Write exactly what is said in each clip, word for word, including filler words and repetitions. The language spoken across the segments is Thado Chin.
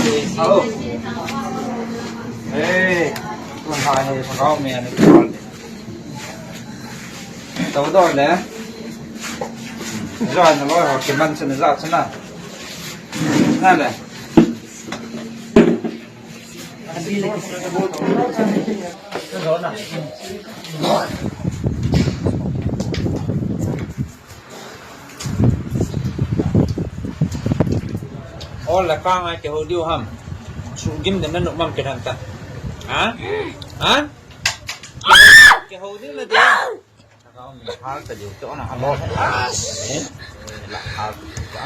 Hello. Hey, tun ha hi Lhagao mi ani kal de. Tau dor le. Zan na loi ho kiman chen za chen na. Na le. Ol le kang a kihou diu ham. Sugim den na nu mam kiran ta. Ha? Ha? Kihou diu na de. Kau min hal ta diu to na alo. Eh? La hal ta.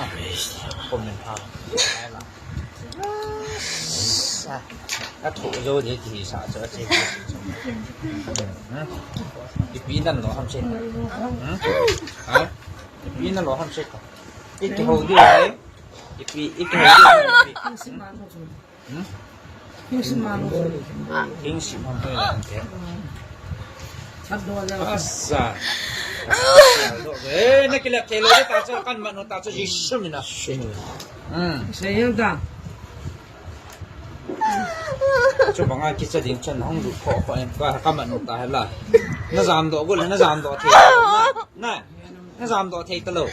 Ko min hal. Sa. Ka thu jo de ti sa sa che. Hmm? Ipi nan lo ham se. Hmm? Ha? Ipi nan lo ham se ka. Iki ho diu ai. Ipi, iki ho diu ai. Hmm? King si man. King si man. Asa. Eh, na kila thei lo ta chu kan man ta chu Jesu mina. Hmm. Sei yang ta. Chu banga kicha ding chan hong du kho kho em ka ka man ta hela. Na jam do gol na jam do thei. Na. Na. Na jam doh thei talou.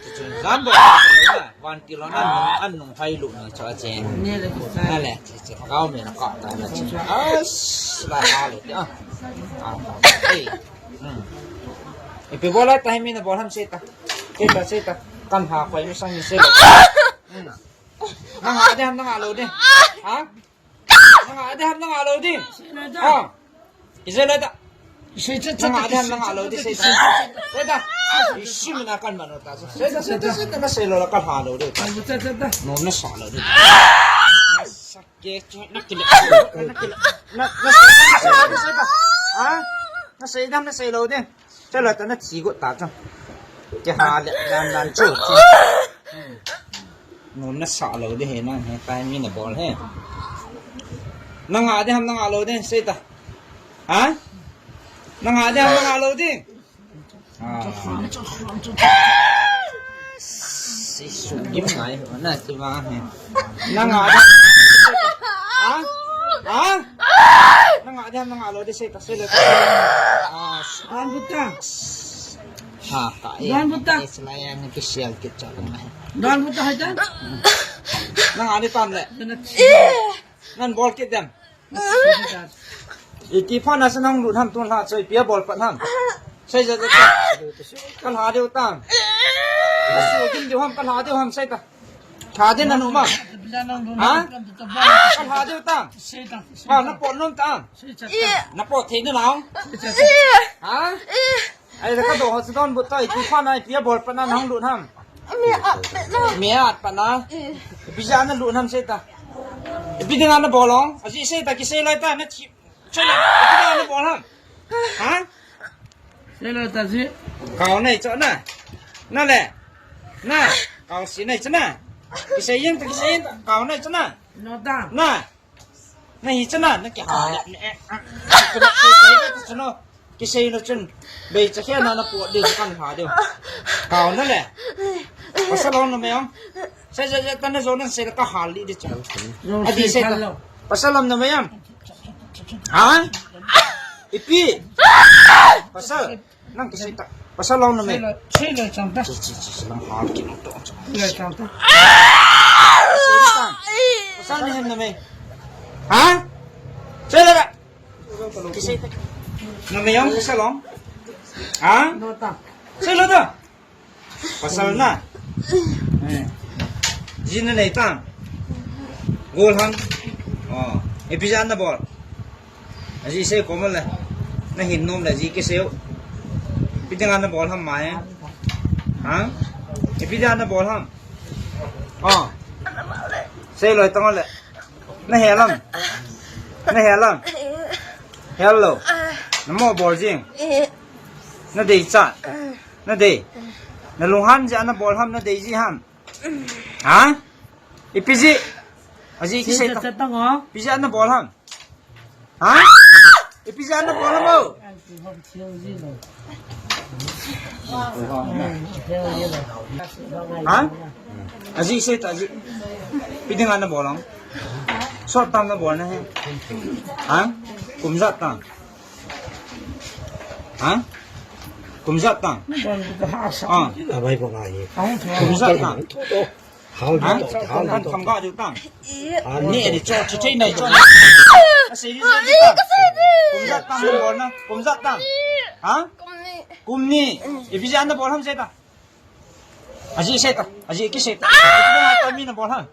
Chu chu jam doh thei talou na. Van ti lo na nung, an nung hai lu na cha che. Ne le ku sa. Na le, che che. Gao me na ka ta na che. As, la ha le. Ah. Ah. Ei. Hmm. Ipi bol a ta mi na bol ham se ta. Se ta, se ta. Kan ha koi mi sang ni se. Hmm. Na ha de ham na ha lo de. Ha? Na nga de ham na nga lo ding. Ha. Ise le ta. Na nga de ham na nga lo ding se ta. Se ta. Isu mina kan mano ta. Se ta, se ta, se ta, na se lo la kan ha lo ding. No na sa lo ding. Na sa ke chu na kile. Na kile. Na, na se, na se lo ding se ta. Ha? Na se dam na se lo ding. Chala ta na thi got ta chu. Ke ha le dan dan chu. Nom na sa lo de he nang he tai mi na bol he. Na nga de ham na nga lo de se ta. Ha? Na nga de ham na nga lo de. Ah. Si su gim ngai ho na ti ba he. Na nga de. Ha? Ha? Na nga de ham na nga lo de se ta se le. Ah. An buta. Ha, ka e. Don buta. E, sila yang ni kisial kit cha ko na. Don buta hai ta. Na nga de tam le. Nan bol kit dem. Iti pha na sa nang lut ham tun la choi pia bol pat ham. Sai ja ja. Kan ha deu tam. Su kin deu ham kan ha deu ham sai ta. Tha den na nu ma. Ha? Kan ha deu tam. Ha, na pot nom tam. Na pot thei na nang. Ha? Ai, ka do ho chu don buta, iti pha na pia bol pat na nang lut ham. Mi at pat na. Mi at pat na. Ipi ja na lut ham se ta. Ipi dinga na bol ong. Aji se ta, kisei lai ta na chi. Chela, ipi dinga na bol ham. Ha? Selo ta si. Kau nai cho na. Na le. Na. Kau si nai cho na. Kisei yin ta, kisei yin ta. Kau nai cho na. No ta. Na. Na hi cho na. Na ki ha le. Kisei lo chun. Bei cha khe na na po de kan ha de. Kau na le. Pasal lo na me ong. Sa sa sa ta na zo na se ka ha li de cha. Adi se ta. Pasal lo na me ong. Ha? Ipi. Pasal. Nang kisei ta. Pasal lo na me. Sei lo chang ta. Chi, chi, chi, chi, lang ha ki to. Sei lo chang ta. Pasal ni hem na me. Ha? Sei lo ta. Kisei ta. Na me ong pasal lo. Ha? No ta. Sei lo ta. Pasal na. Eh. Ji na nei tang. Gol hang. Oh. Ipi ja na bol. Aji sei ko ma le. Na hin nom le ji ke sei. Ipi dinga na bol ham mai. Ha? Ipi dinga na bol ham. Oh. Sei loi tang le. Na he lam. Na he lam. Hello. Na mo bol jing. Na dei cha. Na dei. Na lunghan ja na bol ham na dei ji ham. Ha? Ipi ji. Aji ki sei ta. Ipi ja na bol ham. Ha? Ipi ja na bol ham o. Ha? Aji sei ta aji. Ipi dinga nabol ham? Sot tam nabol na hi. Ha? Kum ijat tam? Ha? Kum ijat tam? Ah. Kum ijat tam? Ha? Kan kham ga diu tam? Ni ni cho, cho, cho, ni cho. Asei di, asei di tam? Kum ijat tam nabol na? Kum ijat tam? Ha? Kum ni. Ipi jeh a nabol ham sei ta? Aji sei ta, aji kisei ta. Ipi jeh a mi nabol ham?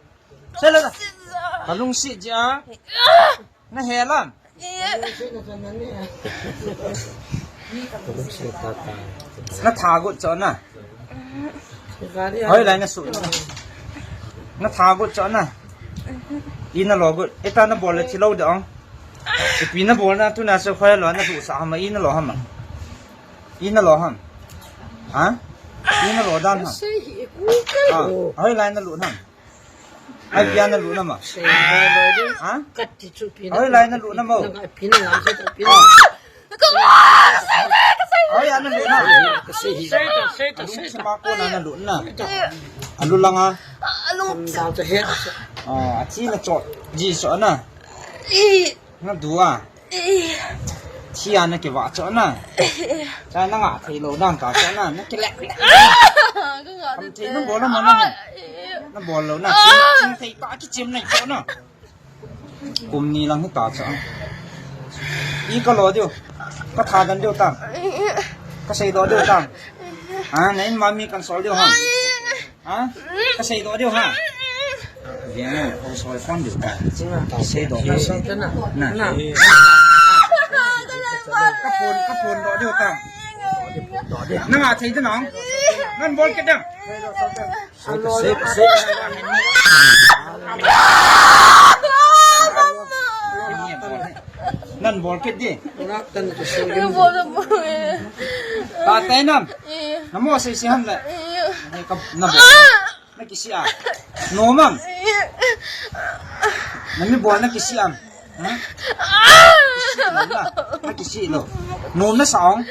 Sei le ta. Kalungset jeh a. Nahe lam. Natha got cho na. Hoilai nasu. Natha got cho na. Ina lo got. Ita nabol le thilou de ong. Ipi nabol na tuna chu hoilou nasusa ham, ina lo ham. Ina lo ham. Ha? Ina lo dan ham. Ah, hoilai nalut ham. Ai, ipi a nalut na ma? Ha? Hoilai nalut na mo? Hoilai nalut na? Alung chima kona nalut na? Alu langa? Ah, athi nachot ji cho na? Nadu a? Thi a nakivah cho na? Cha nangah theilou dan ta cho na? Nakileh. Kam thei nabol na mo na? Nabol lou na? Chim, chim thei pa kichim na cho na? Kum ni lang hita cho. I kalo diu. Katha dan diu tam? Kasei doh diu tam? Ha, na in ma mi kan sol diu ham? Ha? Kasei doh diu ha? Veng o, kosoi phone diu ta. Kasei doh na. Na. Kaphone, kaphone doh diu ta. Nangah thei di nang. Nabol kit ding. Kasei, kasei. Nabol kit di. Nabol, nabol. Tahtah nam. Namo sei sei ham le. Ka, nabol. Nakisih a? Nom am? Nami bol nakisih am? Ha? Kisih lou na. Nakisih lou. Nom nasa ong?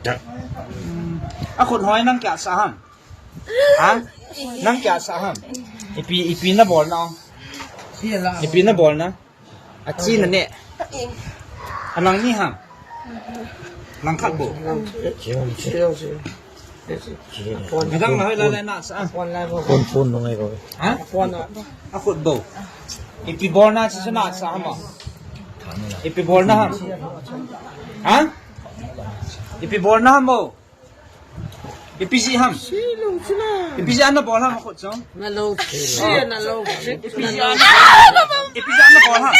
Ha? Akhut hoi nang kia sa ham? Ha? Nang kia sa ham? Ipi, ipi nabol na ong? Ipi nabol na? Achi na ne. Alang ni ham? Lang khat bou. Adang na hoilai lai nasa. Phone, phone nung ai ko. Ha? Akhut bou. Ipi bol na chu nasa ham? Ipi bol na ham? Ha? Ipi bol na ham bou? Ipi jeh ham? Ipi jeh a nabol ham akhut chu? Nalou. Nalou. Ipi jeh a, ipi jeh a nabol ham?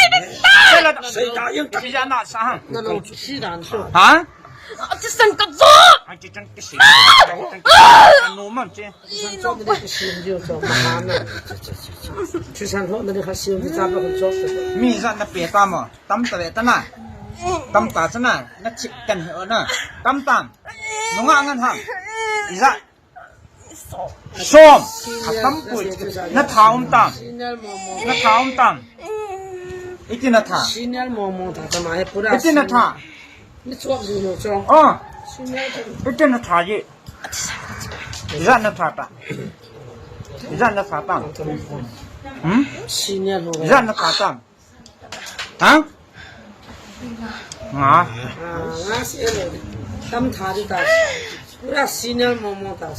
Ipi jeh a nasa ham? Nalou. Ha? Ati san ka jo. Ati san ka si. Anu mam che. Mi jat na pe ta mo? Tam ta ve ta na. Tam ta cha na. Na chip kan he na. Tam tam. Nunga ngan ham? Ijat? Som. Atam pui. Natha um tam? Natha um tam? Iti natha? Iti natha? Oh. Iti natha ji? Ijat natha ta? Ijat natha ta? Hmm? Ijat natha ta? Ha? Nga. Nga si ele. Tam tha di ta. Pura senior momo ta.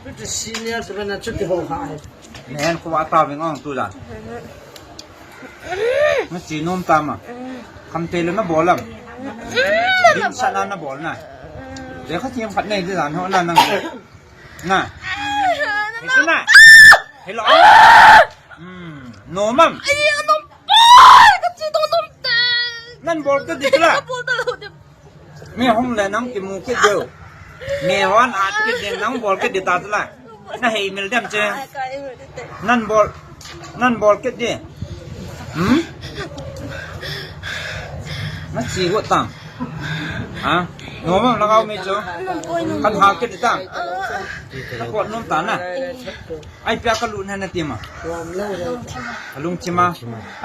Pura senior tu na chuti ho ha hai. Nen ko ata veng ong tu dan. Na chi nom ta ma. Kam te le nabol am? Din sa na nabol na. Le kha chi am khat nei di dan ho na nang. Na. Hello. Hmm. Nom am? Ai, anom pa! Ka chi dong nom te. Nabol kit di la. Nabol ta lou di. Mi hung le nang kimu kit diu. Mi hon at kit ding nabol kit di ta la. Nahei mil dem che. Nabol, nabol kit di. Hmm? Nachi got tam? Ha? Nom am lhagao mei chu? Kan hal kit tang. Na pot nom ta na. Ai pia ka lut na na ti ma. Alungthim a.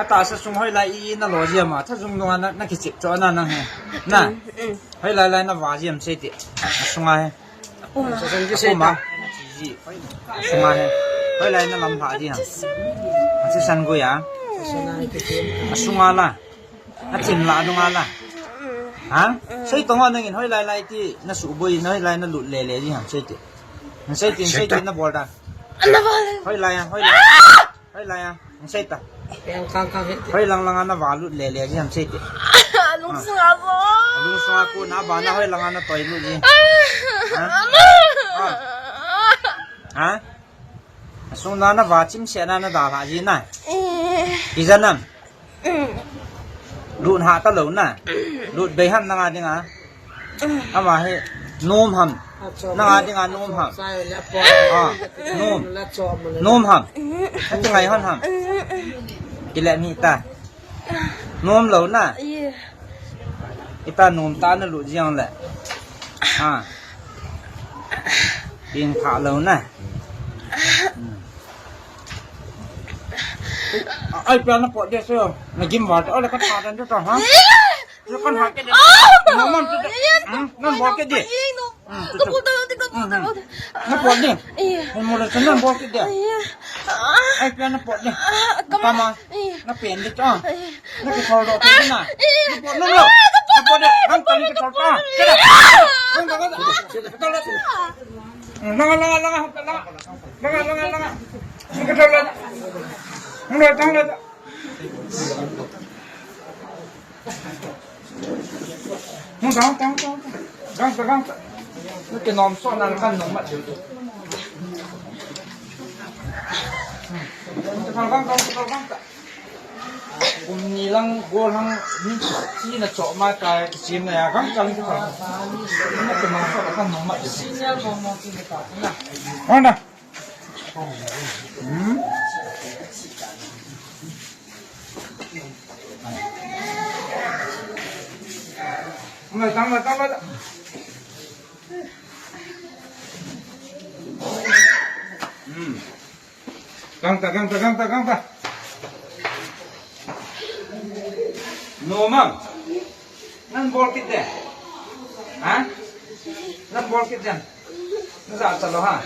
Atahsa sung hoilai i na lo jia ma. Tha jung nung a na, na kichep cho na nang he. Na. Hoilai lai na va jia am sei ti. Asunga he. Akuma. Akuma. Asunga he. Hoilai na lam pha ji ha. Asi san go ya. Asunga la. Achim la dunga la. Ha? Sei tong a nangin hoilai lai ti na suboi na hoilai na lut le le ji ham sei ti. Sei ti, sei ti na bol da. Hoilai a, hoilai. Hoilai a, sei ta. Kang kang kang he. Hoilang lang a na va lut le le ji ham sei ti. Lungsunga bo. Lungsunga ko na ba na hoilang a na toi lut ji. Ha? Ha? Ha? Asung na na va chim se na na da la ji na. Eh. Ki janam. Mm. Lut ha ta lo na. Lut bei ham nanga dinga. Ama he nom ham. Nanga dinga nom ham. Ah, nom. Nom ham. Ati ngai hon ham. Kile ni ta. Nom lo na. Ita nom ta na lut jiang le. Ha. Ping pha lo na. Ai pia na pot de so. Na gim va. Ole ka tha dan ta ha. Lo kan ha ke de. Nom am tu de. Nan bol ke de. Na pot de. Mo le nan bol ke de. Ai pia na pot de. Kama. Na pen de ta. Na ke thol do ke na. Na pot na lo. Na pot de. Kan kan ke thol ta. Ke da. Kan kan. Langa langa langa langa. Langa langa langa. Ke thol la. Mo le tang le. Hung tang, tang, tang, tang. Gang ta, gang ta. Nake nom so na kan nom mat. Tang, tang, tang, tang, tang. Kum ni lang, go lang, ni chi na cho ma ka, chi na ya, gang ta, gang ta. Nake nom so na kan nom mat. Senior mo mo ki ta na. Hung na. Hmm? Tang, tang, tang, tang. Hmm. Gang ta, gang ta, gang ta, gang ta. Nom am. Nan bol kit de. Ha? Nan bol kit de. Na ja cha lo ha.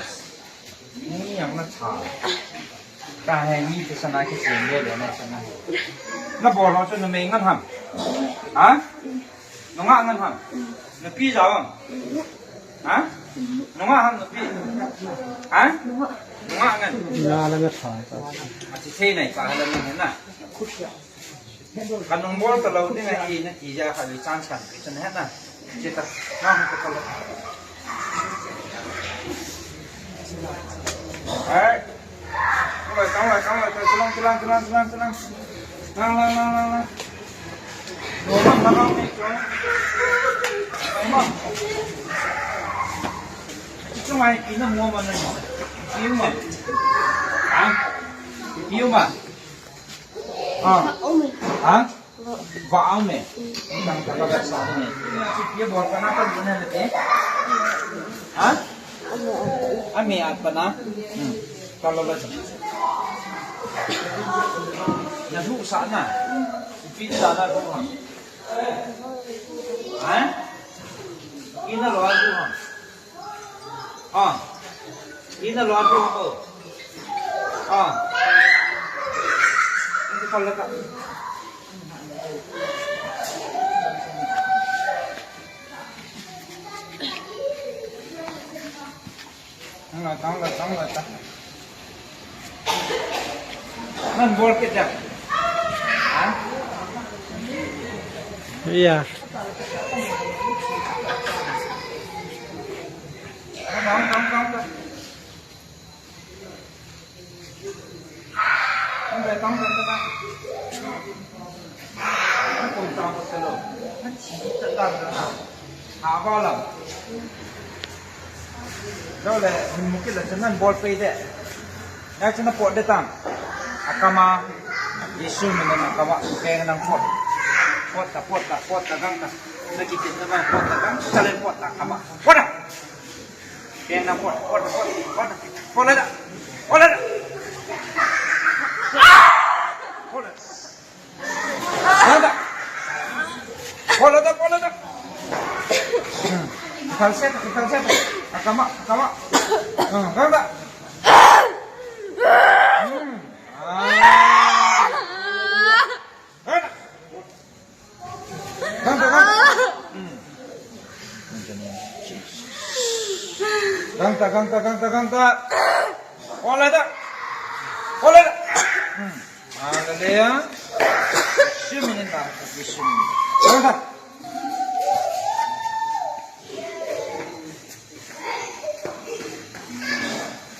Ni yang na cha. Ka he ni te sana ki chen le le na sana. Na bol ho chu numei ngen ham. Ha? Nungah ngen ham. Nupi ja ham. Ha? Nungah ham nupi. Ha? Nungah ngen. Na la na cha. Ati thei nai pa la ni na. Ka nung bol ta lo ding ahi na ti ja kha li chance kan pi chun he na. Che ta. Na ka ta lo. Ai. Tang lai, tang lai, tang lai, tang lai, tang lai, tang lai, tang lai. Lang, lang, lang, lang, lang. Lo lang, lang, lang, ni chong. Lang, lang. Chong ai ki na mo ma na. Ki ma. Ha? Ki ma. Ah. Ha? Va ame. Tang ta ka sa ne. Ye bol ka na ka ne te. Ha? Ame at pa na. Hmm. Ka lo la. Na du sa na. Pi sa na du ha. Ha? Ina lo du ha. Ah. Ina lo ato ko. Ah. Ito pala ka. Tang la, tang la, tang la, tang. Nan bol kit ya. Ha? Ya. Tang, tang, tang, tang. Tang, tang, tang, tang. Tang, tang, tang, tang. Tang, tang, tang, tang. Ha, ba la. Dole, mun mukit la, chun nan bol pei de. Ya chun na pot de tang. Akama, Jesu min in akama, keng nang pot. Pota, pota, pota, gangta. Nakitin na ba, pota, gangta, le pota, kama. Pota! Kena, pota, pota, pota, pota. Pota da. Pota da. Pota. Gangta. Pota da, pota da. Ikhal se, ikhal se. Akama, akama. Hmm, gangta. Hmm. Ah. Gangta. Gangta, gangta. Hmm. Gangta, gangta, gangta, gangta. Ole da. Ole da. Hmm. Hallelujah. Shimini da. Shimini. Gangta.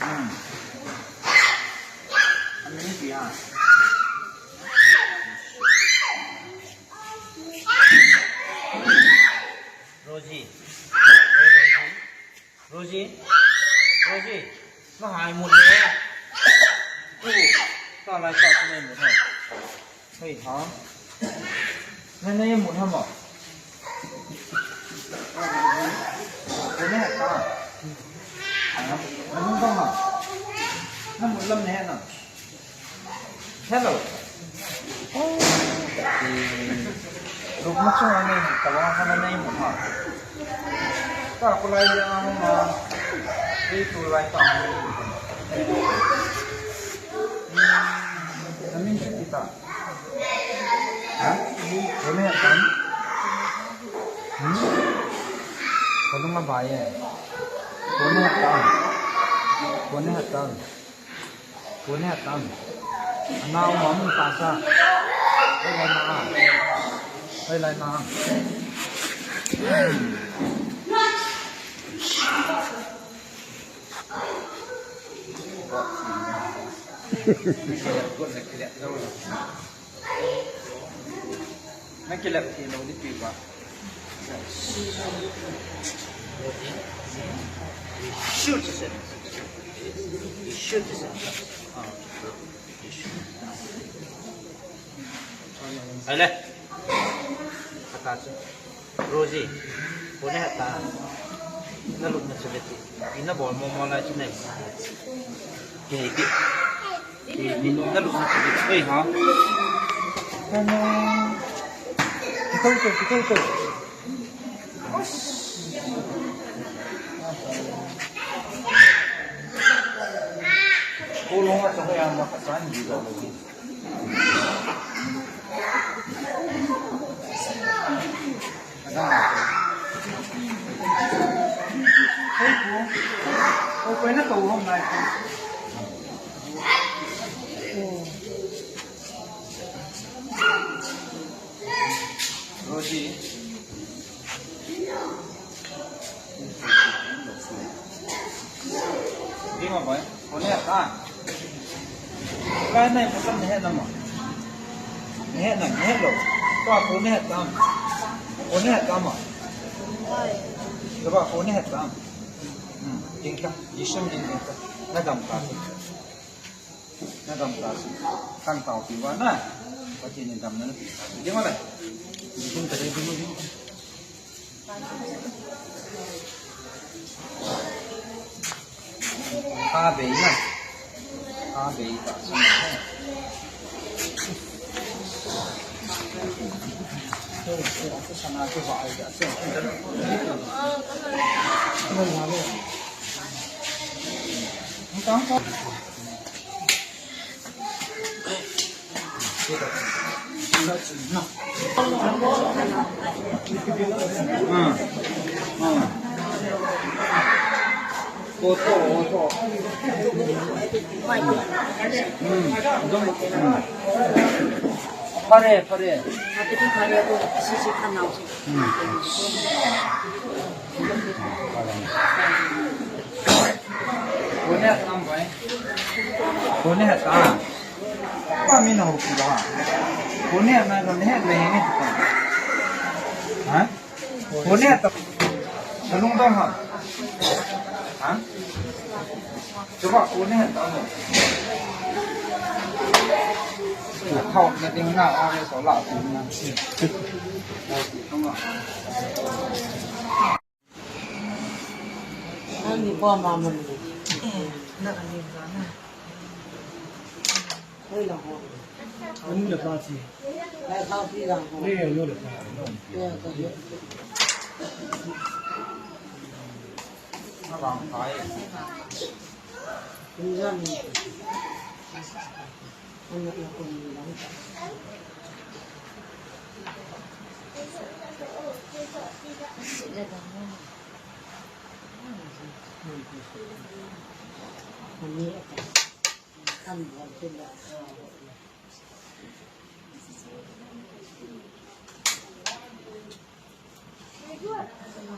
Hmm. Amini dia. Rosie. Hey, Rosie. Rosie. Rosie. Nahai mut le. Tu. Talai ta tu nahai mut ha. Hey, ha. Nahai mut ha mo. Nahai ta. Ha. Nahai mut ha. Nahai mut lam nahai na. Hello. Oh, room ma chunga nei, tawang hana nei mo ha. Ka kulai dia ma ma. Ei tulai ta. Hmm, namin chu kita. Ha? Kone hatan. Hmm? Kalunga bai e. Kone hatan. Kone hatan. Kone hatan. Ana uma mun ta sa. Hoilai ma a. Hoilai ma a. Nakilep thei lou ding pi ba. Shoot, sir. Shoot, sir. Ah. Ale. Kata chu. Rosie, kone hatan. Nalupna chu veti. Ina bol mo mo lai chu nei. Kei ti. Kei ti. Nalupna chu veti. Ei ha. Kano. Kito to, kito to. Ko long a chong ya ma ka san di lo. Rosie. Ding ma bai. Kone hatan. Lai nai, pasal nahe na ma. Nahe na, nahe lou. Tua kone hatan. Kone hatan ma. Tua kone hatan. Hmm, ding ta. Yishun ding, ding ta. Nadam ta. Nadam ta. Kan tao pi va na. Pathen in damna nape ta. Ding ma lai. Ding ta, ding, ding, ding. Kha bei na. Kha bei ta. Sana ke ba ai da. Phare, phare. Kone hatan bai. Kone hatan. Pa mi na ho ki ba. Kone hatan, kone hatan, kone hatan. Ha? Kone hatan. Kalung dong ha. Ha? Coba kone hatan. Ani pa ma man ni. Eh, na ani ba na. Oi la ho. Ani la pa chi. Lai pa pi la ho. Ni yo le pa. Ya ka yo. Na bang pai. Ni ja ni.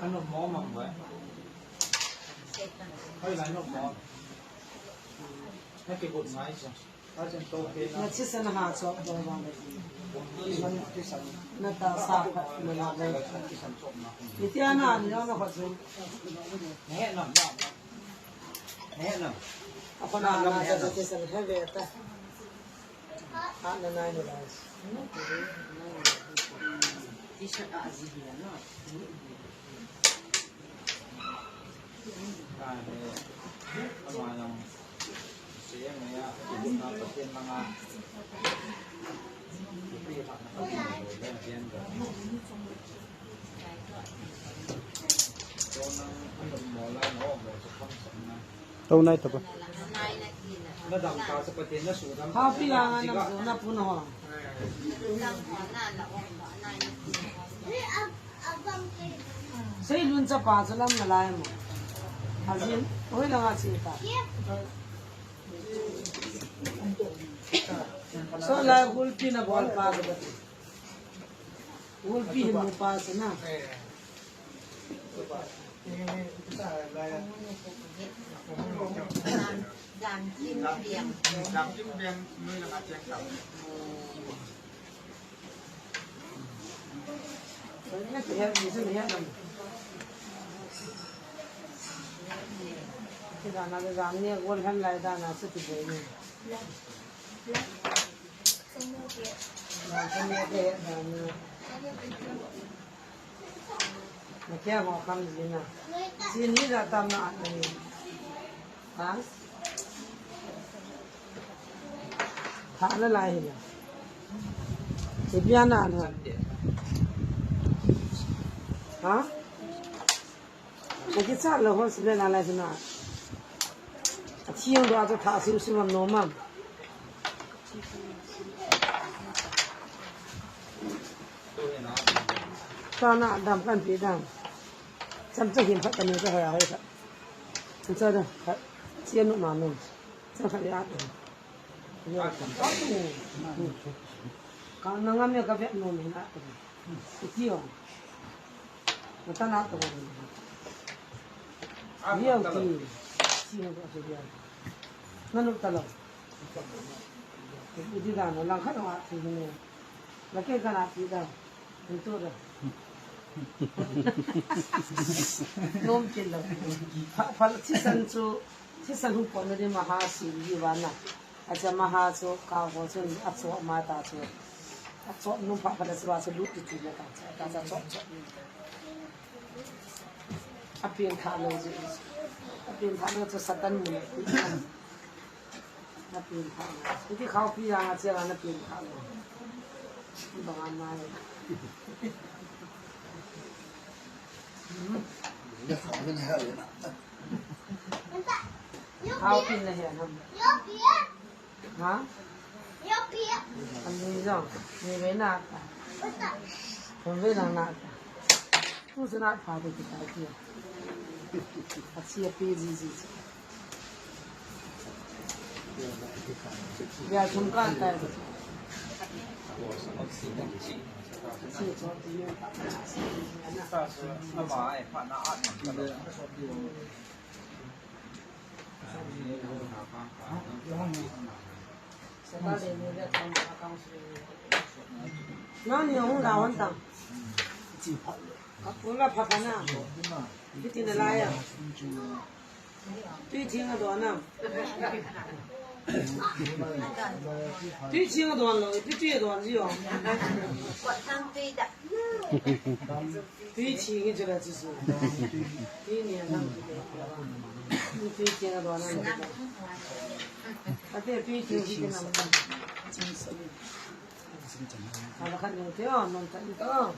Ano mo mang ba? Hay la no mo. Hay ke good night. Na thisan ha chop do ma le. Na ta sa khat na la le. Ni tia na ni na khat chu. A kona na ta thisan he ve ta. Ha na nai ni la. T-shirt a ji hi na. Tou nai tapa. Happy lang na na pun ho. Sei lun chapa chu lam na lai mo. Ajin, oi la nga chi ta. So la gulpi na bol pa ga. Gulpi hin mo pa sa na. Jam kim biang. Jam kim biang, noi la nga chi ta. Ha? Tha la lai hi la. Ipi a na na. Ha? Na kicha la hospital a lai hi na. A thi jong do a chu tha siu siu mam nom mam. Tha na dam kan pi dam. Cham cha hin phat kan ni cha ha ha. Cham cha da. Chi nu ma nu. Chang khat le a tu. Ka na ngam ya ka vet nom in a tu. Ti o. Na ta na tu. Ni o ti. Ti o ko se ya. Na nu ta lo. Ti da no lang khat a ti ni. La ke ka na ti da. Anto da. Nom kin lo. Pha, pha, thisan chu, thisan hu pon na di maha si di va na. Acha maha chu ka ho chu a cho ma ta chu. A cho nom pha pha da chu va chu lu ti ti na ta. Ta ta cho cho. A pin tha lo ji. A pin tha lo chu Satan mu. Na pin pha na. Iti khao pi yang a che la na pin pha na. Ba nga na. Khao pin na he na. Ha? Ani jong, ni ve na ta. Kon ve na na ta. Tu se na pha de kita ki. A chi a pi ji ji. Ya thum kan ta. Chi cho ti. Nani hung da wan tang. Ka pun la pha pha na. Kiti na la ya. Tui thing a do na. Tui ching don lo, tui tui don ji o. Tui ching hi chu la chu su. Tui ni a nam. Tui ching don nam. Ate tui ching hi nam. Ala khat ni te o, nom ta ni to.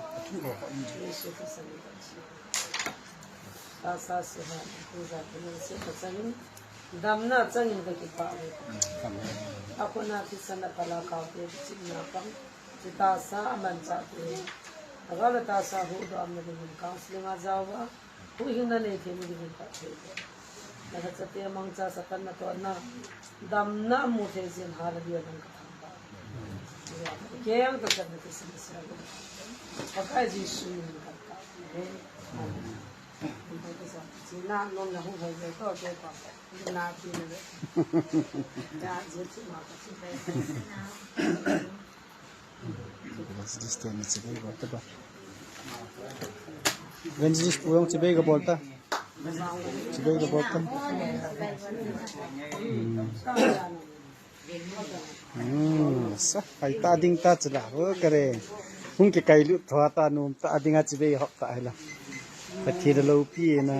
Yesu Krista ni ta. Tahsa siha, puja, puja, se ta changin. Damna changin kakipah uve. Akhut a thisan a phalna kaote, chimna pang. Chu tahsa amanchah te. Agal a tahsa huhdoh a um nading in counseling a jaova. Huhhingna nei thei nading in phatthei. Nalhachate mangcha Satan natohna. Damna amu thei jeh in hallelujah nang kathangvah. Keng tah chan na kisem sia. Pakai Jesu min in kakipah uve. Amen. China nom na hung hoi ve to, to pa. Na ti na ve. Ya, je ti ma ka ti ve. Evangelist te ni chibai bol ta ba. Evangelist pu jong chibai kabol ta. Chibai kabol ta. Hmm. Hmm, sa, hai ta ding ta chula. O, kare. Hung kikai lut tho ta, nom ta ding a chibai hop ta hila. Pathen loupi na.